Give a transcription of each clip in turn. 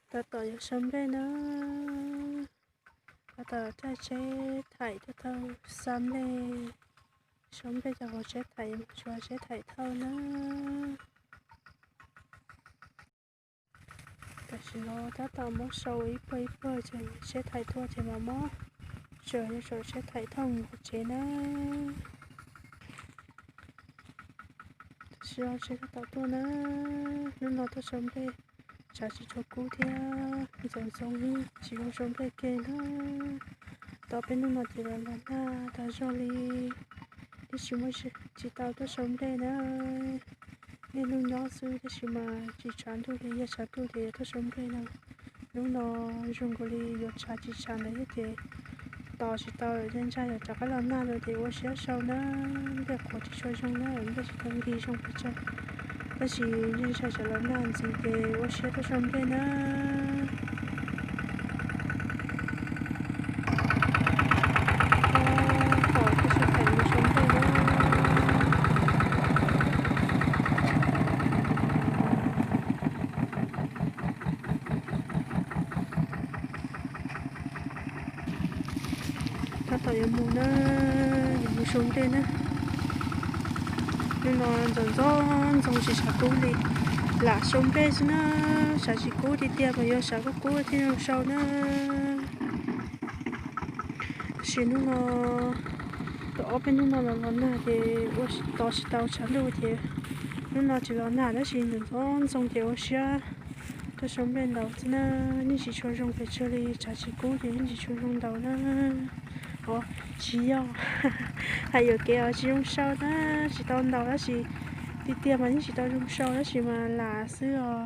Tab tom yuav sau nplej na, tab tom caij tsheb thaim tuaj thauj xa nplej. Sau nplej cov hauv tsheb thaim, tsheb thaim thauj na. Tam sim no tab tom muab sau ib puag ib puag ces tsheb thaim tuaj ces mam muab tso rau saum tsheb thaim thauj mus tsev na. Tam sim no tsheb tab tom tuaj na, hnub no tuaj sau nplej, tshav tsis tshua kub thiab ntxoov ntxoo tsis zoo sau nplej kiag na. Tau peb hnub no ces los los nag tas zog li, tab sis muaj tsis tau tuaj sau nplej na. Niaj hnub nyob xwb tab sis mas tsis tshav ntuj li, yog tshav ntuj ces yuav tuaj sau nplej no. Hnub no zoo nkaus li yuav tshav tsis tshav ntawd thiab ces tos tsis tau, ntshai ntshai yuav rov qab los nag lawm ces ua siab sau na, nplej qhuav tsis tshua zoo na, nplej tsis tau nkig zoo pes tsawg. Tab sis ntshai ntshai tsam los nag ntxiv ces ua siab tuaj sau nplej na. Tab tom tuaj sau nplej na. Tab tom yuav mus na, yuav mus sau nplej na. Hnub no ntxoov ntxoov ntxoo tsis tshav kub li, lam sau nplej xwb na, tshav tsis kub tiag tiag, mas yog tshav kub kub thiaj zoo sau na. Tab sis hnub no, tau ob peb hnub no los los nag ces ua tos tsis tau tshav ntuj ces hnub no tsis los nag tab sis ntxoov ntxoov ntxoo ces ua siab tuaj sau nplej ntaus xwb na. Yeej tsis tshua zoo pes tsawg li, tshav tsis kub ces yeej tsis tshua zoo ntaus na. Os, tsis yog, hais yuam kev os, tsis zoo sau na, tsis tau ntaus tab sis tiag tiag mas yeej tsis tau zoo sau tab sis mas lam xwb os.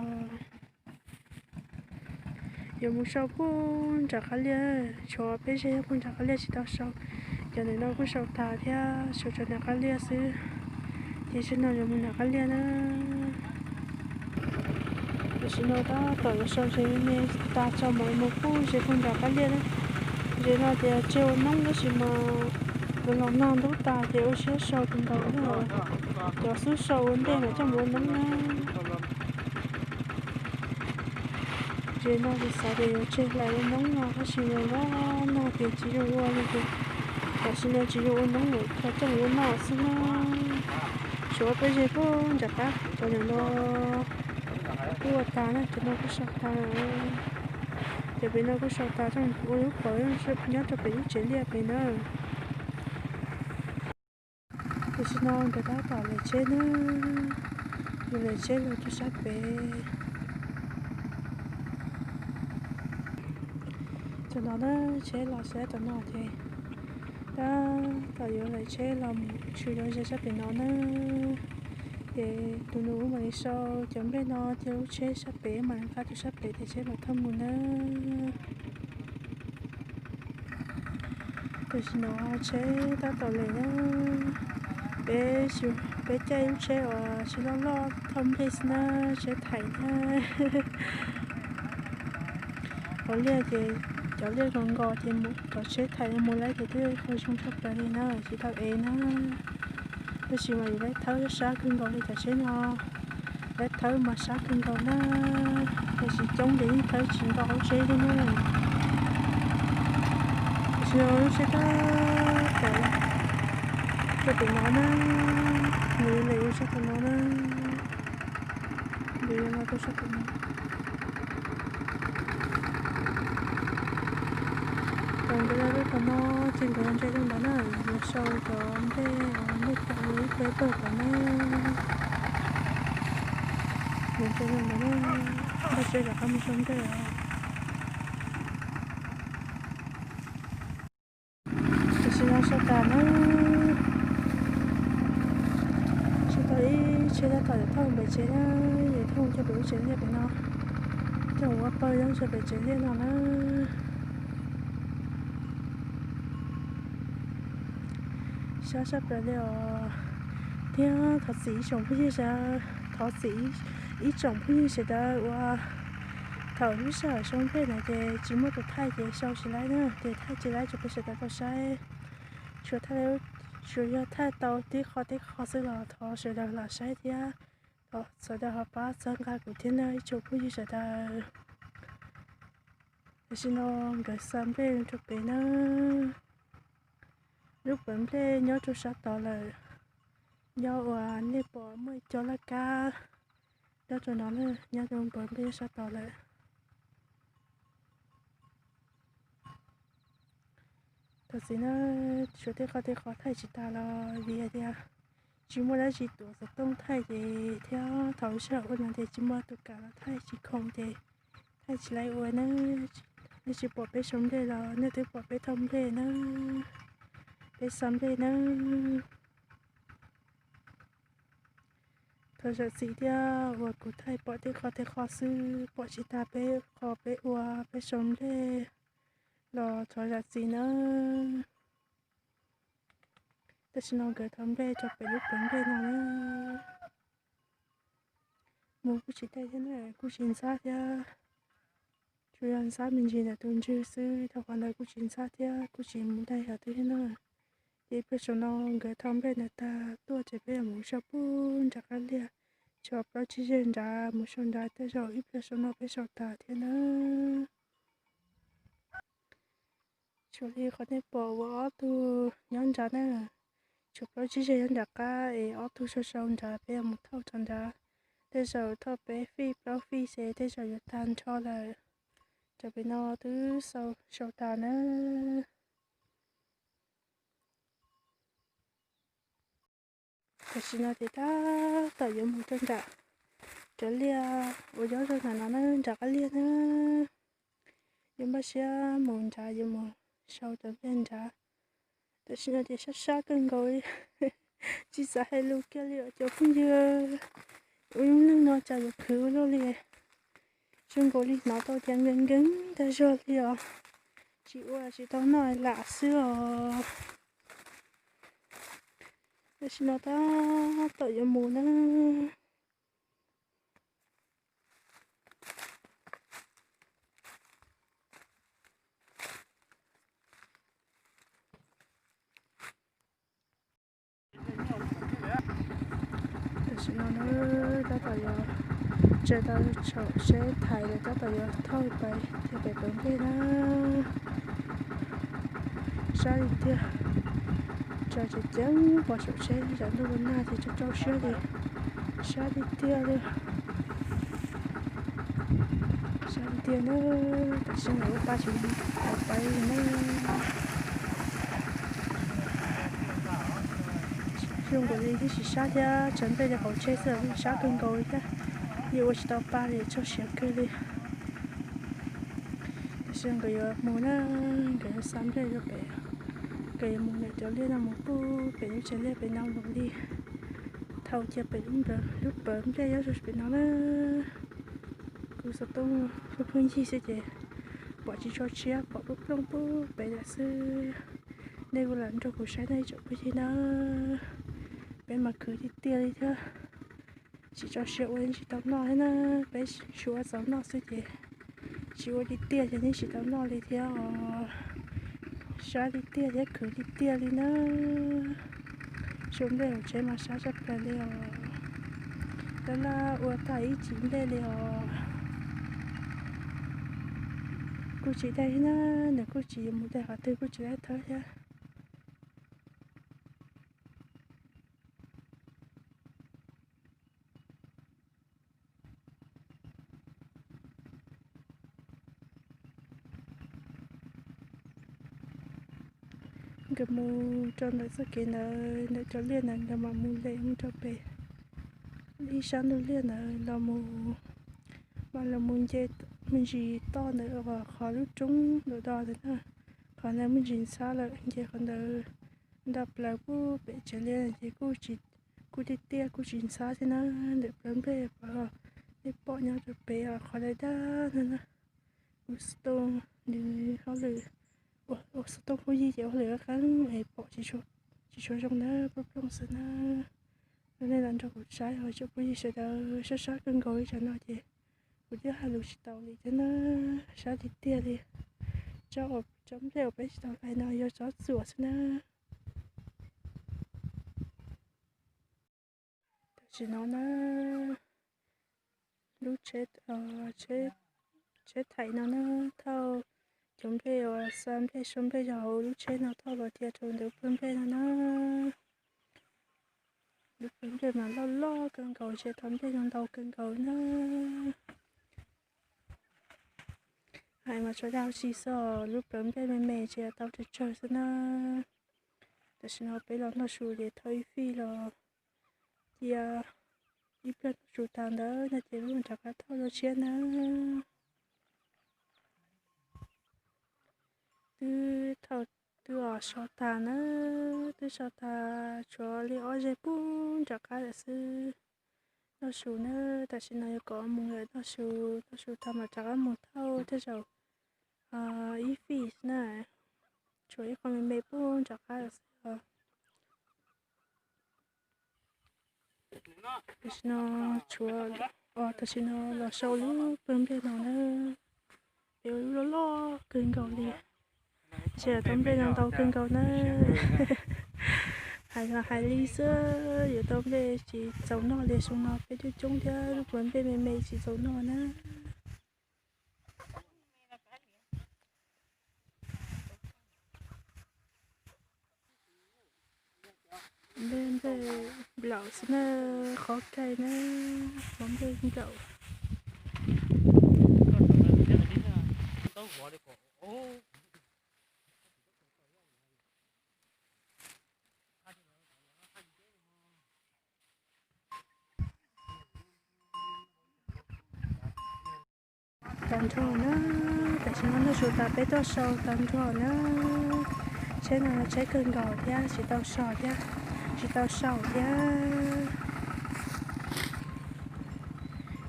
Yuav mus sau puag nram qab liaj, tshuav peb zeg puag nram qab liaj tsis tau sau. Cov ntawm no kuj sau tas thiab, sau cov nram qab liaj xwb. Ces zaum no yuav mus nram qab liaj na. Tam sim no tab tom yuav sau ze me tas tso mam mus puag ze puag nram qab liaj na. Ze no tias tseg ua noob tab sis mas los los nag ntub tas ces ua siab sau tsis ntaus na. Cov xub sau ua ntej mas coj mus ua noob na. Ze no ces xav tias yuav tseg hlais ua noob no tab sis los los nag ces tsis zoo ua li ces tam sim no tsis zoo ua noob lawm, coj mus ua noj xwb na. Tshuav peb ze puag nram qab, cov ntawm no kuj ua tas na, cov no kuj sau tas. Cov pem no kuj sau tas, coj mus ua lub paus nyob rau pem lub tsev liaj pem na. Tam sim no nkawd tab tom lem tsheb na, yus lem tsheb los rau sab pem. Tam no na, tsheb los sab tom no ces tab tom yuav lem tsheb los mus tshwm rau ze sab pem no na. Ces tus nus mam li sau cov nplej no thiab lub tsheb sab pem mam li nqa rau sab pem ces tsheb mam thauj mus na. Tam sim no tsheb tab tom lem na, peb, peb caij lub tsheb uas tsheb loj loj thauj nplej xwb na, tsheb thaim thiab. Hauv liaj ces cov liaj nkaus nkaus ces cov tsheb thaim mus laib ces twb qhov zoo tshaj plaws li na, tsis tau ev na. Tab sis mas yus laib thawb sab kawg nkaus li cov tsheb no, laib thawb mas sab kawg nkaus na. Tab sis coob ces yeej thawb tsis nto lub tsheb thiab na. Tam sim no lub tsheb tab tom tuaj tim no na, nws lem rau sab tom no na. Nws yuav los rau sab tom no. Ces nkawd los rau tom no, ces nkawd yuav ntsia rau ntawd na, yuav sau cov nplej, nplej tag ib pawg pawg tom no. Yuav ntsia rau ntawd na, npaj siab rov qab mus sau nplej os. Tam sim no sau tas na, sau tau ib tsheb tab tom yuav thauj pem tsev na, yuav thauj coj pem lub tsev liaj pem no, coj mus ua pawg nyob rau pem tsev liaj no na. Sab sab plaws li os. Thiab thov txim ib tsoom phooj ywg sawv, thov txim ib tsoom phooj ywg sawv daws uas thaum lub sij hawm sau nplej na ces tsis muaj tus thaij ces sau tsis laib na, ces thaij tsis laib rau peb sawv daws tau saib. Tsuas thaij, tsuas yog thaij tau tib qho tib qho xwb los thov sawv daws los saib thiab, thov sawv daws ho pab txhawb nqa kuv thiab na ib tsoom phooj ywg sawv daws. Tam sim no nkawd xa nplej rau pem na. Lub pawv nplej nyob rau sab tod lawm. Nyob uas nej pom muaj ib co laj kab nyob rau no na, nyob rau pawv nplej sab tod lawm. Thov txim na, tshuav tej qhov tej qhov thaij tsis tas los vim hais tias tsis muaj dab tsi tuav xov tooj thaij ces thiab thaum sij hawm ua no ces tsis muaj tus kam los thaij tsis khoom ces thaij tsis laib ua na. Nej tsis pom peb sau nplej los nej twb pom peb thauj nplej na, peb xa nplej na. Thov zam txim thiab uas kuv thaij pom tej qhov tej qhov xwb, pom tsis tas peb qhov peb ua peb sau nplej los thov zam txim na. Tam sim no nkawd thauj nplej rau pem lub pawv nplej no na. Mus kuj tsis dai thiab na, kuj tsis ntxhab thiab. Tsuas yog ntxhab me ntsis ntawm tus ntswg xwb, dhau qhov ntawd kuj tsis ntxhab thiab kuj tsis mus dai yam twg thiab na. Ces ib pliag saum no nkawd thauj nplej ntawd tag tuaj ces peb yuav mus zog pug nram qab liaj, tshuav plaub tsib zeg nrad mus sau nrad, tej zaum ib pliag saum no peb sau tas thiab na. Tshuav li qhov nej pom uas ob tug nyob nrad na, tshuav plaub tsib zeg nyob nram qab es ob tug sau sau nrad, peb yuav mus thauj rau nrad. Tej zaum thauj peb fij plaub fij ces tej zaum yuav tag nrho lawm. Cov pem no twb sau sau tas na. Tam sim no ces tab tom yuav mus rau nram cov liaj uas nyob rau nram no na, nram qab liaj na. Yuav npaj siab mus nrad, yuav mus sau cov nplej nrad. Tam sim no ces sab sab kawg nkaus li, tsis xav hais lus kiag li os cov phooj ywg. Ua lub neej no cas yuav khwv ua luaj li, zoo nkaus li hnov tau tias nkees nkees tag zog li os. Tsis ua tsis tau noj lam xwb os. Tam sim no tab tom yuav mus na. Tam sim no na, tab tom yuav tsaws tau tsham seb thaiv lawm tab tom yuav thauj pais thiab pem pawv nplej na. Sab li tiag, tsaws tseem ceeb pom saum tsheb zam ntuj ua nag ces tsaus tsaus siab li. Sab li tiag li. Sab li tiag na, tam sim no ua pa tsis tau pais li na. Zoo nkaus li tib si sab thiab tsaws nplej rau hauv tsheb xwb los sab kawg nkaus li thiab. Yeej ua tsis tau pa li, tsaus siab kawg li. Tam sim no nkawd yuav mus na, nkawd yuav xa nplej rau pem, nkawd yuav mus ntawm cov liaj no mus pug pem lub tsev liaj pem no mus li. Thauj cia pem lub pawv nplej nyob rau pem no na. Kuv xov tooj pheej pheej yig xwb ces pom tsis tshua tshiab, pom plooj plooj pub pem lawm xwb. Nej kuj lam nrog kuv saib na ib tsoom phooj ywg na. Peb mas khwv tiag tiag li thiab. Tsis tso siab ua yeej tsis tau noj thiab na. Peb tsuas ua txaus noj xwb ces tsis ua tiag tiag ces yeej tsis tau noj li thiab os. Sab tiag tiag thiab khwv tiag tiag li na. Sau nplej hauv tsheb mas sab tshaj plaws li os. Laj laj ua tag ib tsim nplej li os. Kuj tsis dai thiab na, nws kuj tsis yuav mus dai qhov twg kuj tsis dai thawb thiab. Nkawd mus rau ntawm txoj kev ntawd, ntawm cov liaj ntawd nkawd mam mus lem mus rau pem ib sab ntug liaj ntawd los mus, mam los mus nce me ntsis toj ntawd uas qhov lub roob nram do ntawd na. Qhov ntawd me ntsis ntxhab lawm, nce qhov ntawd nto plaws pub pem tsev liaj ces kuj tiag tiaj kuj tsis ntxhab thiab na. Ntawm plawv nplej pov nej pom nyob rau pem qhov daj daj no na. Kuv xov tooj nws hauj lwm, ua xov tooj phooj ywg ces hauj lwm qeeb es pom tsis tshua zoo na, plooj plooj xwb na. Los nej los nrog kuv saib os tsoom phooj ywg sawv daws, sab sab kawg nkaus li tsam no ces kuv twb hais lus tsis tau li thiab na, sab tiag tiag li. Tsob nplej uas peb tsis tau hlais no yog tsob txuas xwb na. Tam sim no na, lub tsheb thaim no na, thauj cov nplej uas xa nplej sau nplej yog hauv lub tsheb no thauj los cia rau ntawm lub plawv nplej no na. Lub plawv nplej mas loj loj kawg nkaus, tsheb thauj nplej no ntau kawg nkaus na. Hais mas tsuas dag tsis xwb, lub plawv nplej me me tsis tau tsawg tsawg xwb na. Tam sim no peb los noj su ces thauj ib fij los cia ib pliag noj su tas ntawd no ces peb mam rov qab thauj dua tshiab na. Twb thauj, twb os sau tag na, twb sau tag tshuav li ob zeg pub rov qab lawm xwb. Noj su na, tam sim no yuav kom mus lawm noj su, noj su tag mam rov qab mus thauj tej zaum ib fij na. Tshuav ib qho me me pub rov qab lawm xwb os. Tam sim no tshuav, tam sim no los sau lub plawv nplej no na. Peb ua lub loj loj kawg nkaus li, tsis tau nplej no ntau kawg nkaus na. Hais los hais li xwb, yuav tau nplej tsis txaus noj li, xyoo no peb coob coob thiab lub plawv nplej me me tsis txaus noj na. Nplej, nplej nplaum xwb na, qhov kai na, qhov nplej nplaum. Tag nrho na, tam sim no noj su tas peb tuaj sau tag nrho na. Tsheb no tsheb kawg nkaus thiab tsis tau so thiab, tsis tau sau thiab.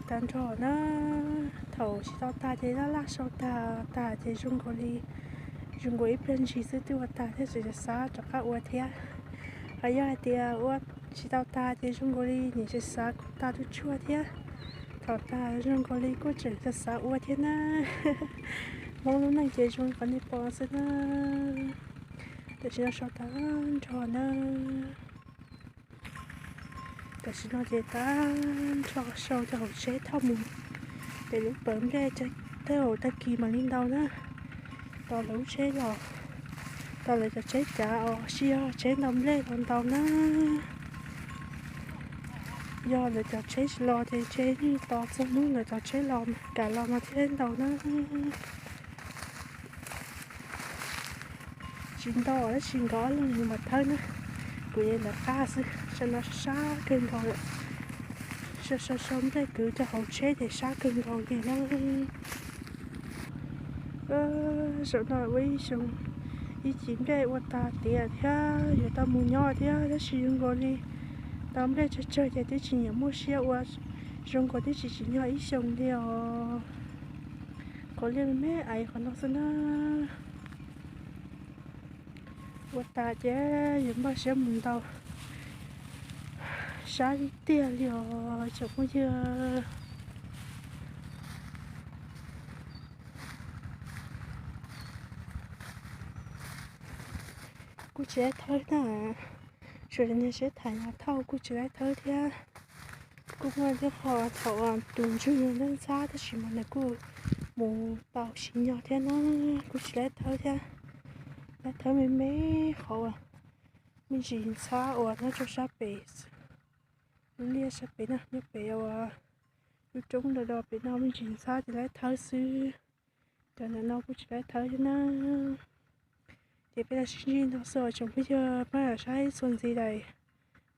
Tag nrho na, thaum tsis tau tag ces laj laj sau tag, tag ces zoo nkaus li, zoo nkaus ib pliag ntsis xwb twb ua tag thiab tseem xav rov qab ua thiab. Hos yog hais tias ua tsis tau tag ces zoo nkaus li nim tseem xav kuj tag tuj tsuag thiab. Thaum tag zoo nkaus li kuj tseem xav xav ua thiab na. Hmoob lub neej ces zoo li qhov nej pom xwb na. Tam sim no sau tag nrho na. Tam sim no ces tag nrho sau cov hauv tsheb thauj mus pem lub plawv nplej, tej hauv tag kis mam li ntau na. Tos lawv lub tsheb los, tos lawv cov tsheb cav os, sij hawm tsheb ntau nplej los ntau na. Yog lawv cov tsheb tsis los ces ntshe yeej tos txog hnub lawv cov tsheb los kam los mas thiaj ntau na. Tsis ntau tab sis nkawd ob leeg nws mam thawb na. Kuv yeej ntawm qab xwb, sab no sab kawg nkaus lawm. Sau sau sau nplej kwv cov hauv tsheb ces sab kawg nkaus li na. Zaum no ua ib xyoo ib cim nplej ua tag tiav thiab yuav tau mus nyob thiab, tab sis zoo nkaus li tau nplej tsawg tsawg ces twb tsis nyiam muaj siab ua, zoo nkaus twb tsis tsim nyog ib xyoo li os. Qhov liaj me me aiv qhov no xwb na. Ua tas ces yuav npaj siab mus ntau, sab tiag tiag li os tsoom phooj ywg. Kuj tsis laib thawb na, tsuas niag siab thaiv no thauj kuj tsis laib thawb thiab. Kuj muaj tej qho thaum tus ntswg ntxhab tab sis mas nws kuj mus tau tsim nyog thiab na, kuj tsis laib thawb thiab. Laib thawb me me qhov uas me ntsis ntxhab uas nyob rau sab pem, liaj sab pem no, nyob pem uas lub roob do do pem no me ntsis ntxhab ces laib thawb xwb. Cov ntawm no kuj tsis laib thawb thiab na. Ces peb los sib ntsib nto xwb tsoom phooj ywg, peb los saib txuas ntxiv daim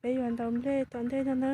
peb yuav ntaus nplej tom ntej no na.